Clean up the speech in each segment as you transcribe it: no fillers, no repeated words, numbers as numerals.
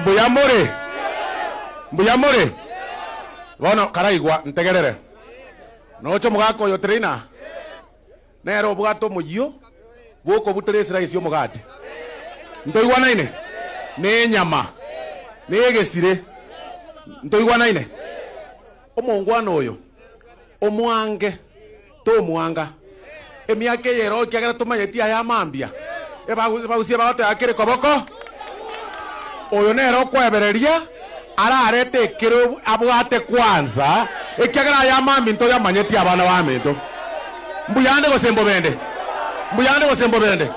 Mbuya more? Mbuya more? Bono karaigwa ntegerere. Noche omogaka oyo trainer nere obwate omoyio bw'okobutera eslice y'omogati. Ntoigwanaine? Na enyama, na egesire. Ntoigwanaine? Omongwana oyo omwange tomwanga. Emiaka eye ero ekiagera tomanyeti aya amambia, ebagusie bagoteba kere koboko, oyo nere okoebereria ararete ekere abwate kwanza, ekiagera aya amambia ntoyamanyeti abana baminto. Mbuyande gose mbobende? Mbuyande gose mbobende?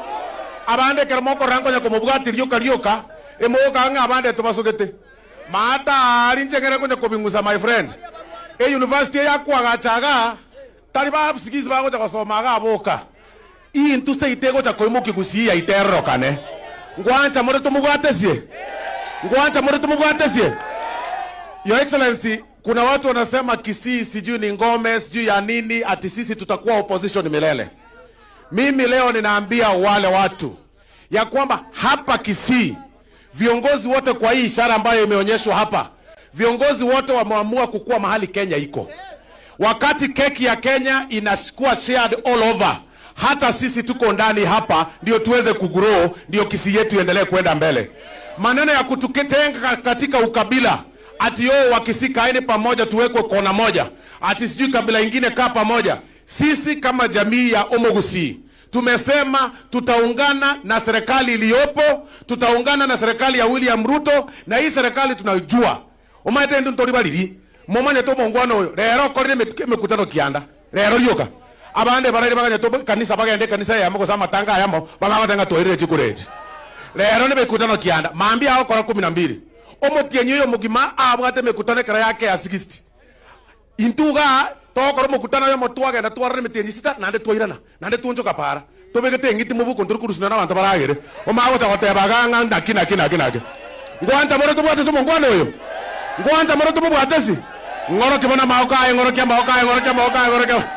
Abande ekero mokorora nkonya komobwatia rioka rioka, emogokaga ng'a abande tobasogete. Maata aria inche ng'ende konya kobing'usa my friend. E university eye akoagacha igaa, tari ba Kipsigis bagocha gosoma igaa boka. Intwe seito egocha koimokia Gusii yaito erorokane. Ngwancha more tomobwatesie? Ngwancha more tomobwatesie? Your Excellency, kuna watu wanasema Kisii sijui ni ngome sijui ya nini ati sisi tutakuwa opposition milele. Mimi leo ninaambia wale watu ya kwamba hapa Kisii viongozi wote kwa hii ishara ambayo imeonyeshwa hapa, viongozi wote wameamua kukua mahali Kenya iko. Wakati keki ya Kenya inakuwa shared all over, hata sisi tuko ndani hapa ndio tuweze kugrow, ndio Kisii yetu iendelee kwenda mbele. Maneno ya kututenga katika ukabila ati yo Wakisii kaeni pamoja tuwekwe kona moja, ati sijui kabila ingine kaa pamoja. Sisi kama jamii ya Omogusii tumesema tutaungana na serikali iliyopo, tutaungana na serikali ya William Ruto, na hii serikali tunajua omaete ndu ntori bariri momanyete omongwana oyo rero okorire emekutano kianda rero rioka abande baraire baganyete kanisa bagende ekanisa eyemo gose amatanga ayamo bagagoteba ng'a twairire chikura echi rero nemekutano kianda mambia agokora kumi na mbili omotienyi oyo omogima abwate emekutano ekero yake ya 60 Intwe igaa togokora omokutano oyomo twagenda twarora emetienyi sita, naende twairana, naende twonchoka para, tobegete eng'iti mobuko ntori korusina nabanto baragere. Omanye gocha goteba igaa ng'a naki naki naki naki. Ngwancha more tobwate ase omongwana oyo? Ngwancha more tomobwate ase? Ng'orokia bono amagoko aye, ng'orokia amagoko aye, ng'orokia amagoko aye, ng'orokia.